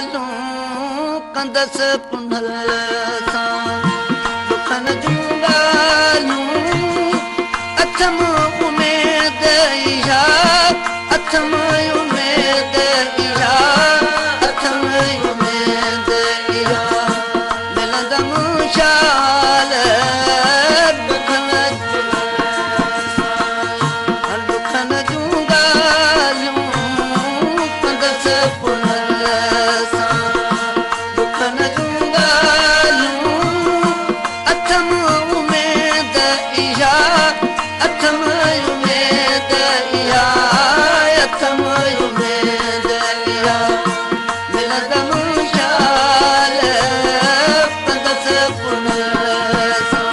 ॻाल्हियूं कंदसि पुनल सां, ॾुखनि जूं ॻाल्हियूं अथमि उमेद इहा, अथमि उमेद इहा, अथमि उमेद इहा, मिलंदमि शाल ॾुखनि जूं ॻाल्हियूं कंदसि पुनल सां, ॾुखनि जूं ॻाल्हियूं अथमि उमेद इहा, अथमि उमेद इहा, अथमि उमेद इहा, मिलंदमि शाल कंदसि पुनल सां।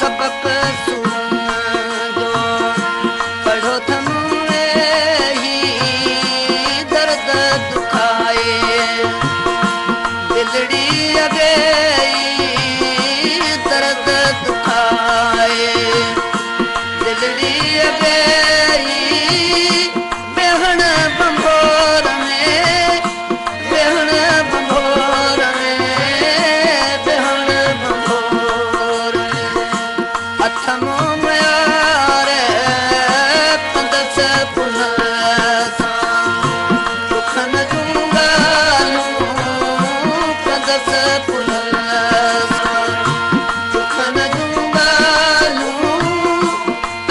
सबक जो पढ़ो थम ही दर्द दुखाए, दिलड़ी अॻे दर्द दुखाए, दिलड़ी अॻे बेहण बंभोर में, बेहण बंभोर में, बेहण बंभोर में, अथमो मयार कंदसि पुनल सां, ॾुखनि जूं ॻाल्हियूं कंदसि पुनल सां, ॾुखनि जूं ॻाल्हियूं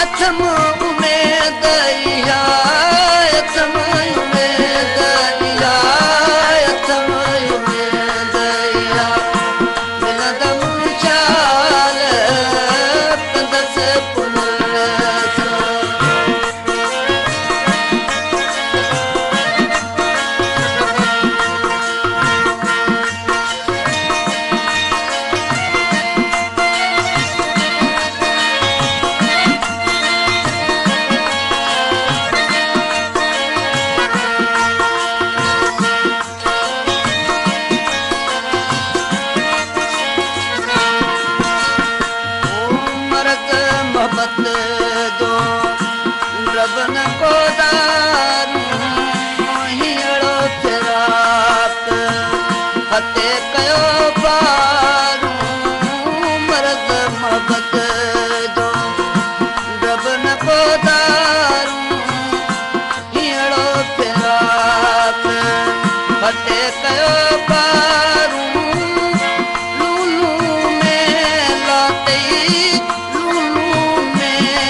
अथमि उमेद इहा, अथमि उमेद इहा, अथमि उमेद इहा, मिलंदमि शाल कंदसि पुनल सां। मर्द मोहब्बत जो रब न को दारू, हीअड़ो फिराक फते कयो पारू, मर्द मोहब्बत जो रब न को दारू, हीअड़ो फिराक फते कयो पारू, लूलू में लातई, लूलू में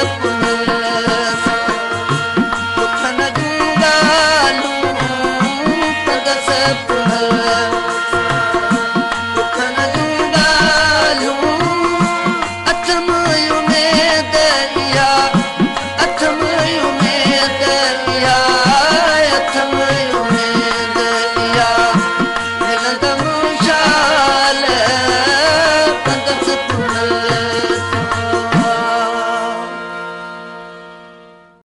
पुन।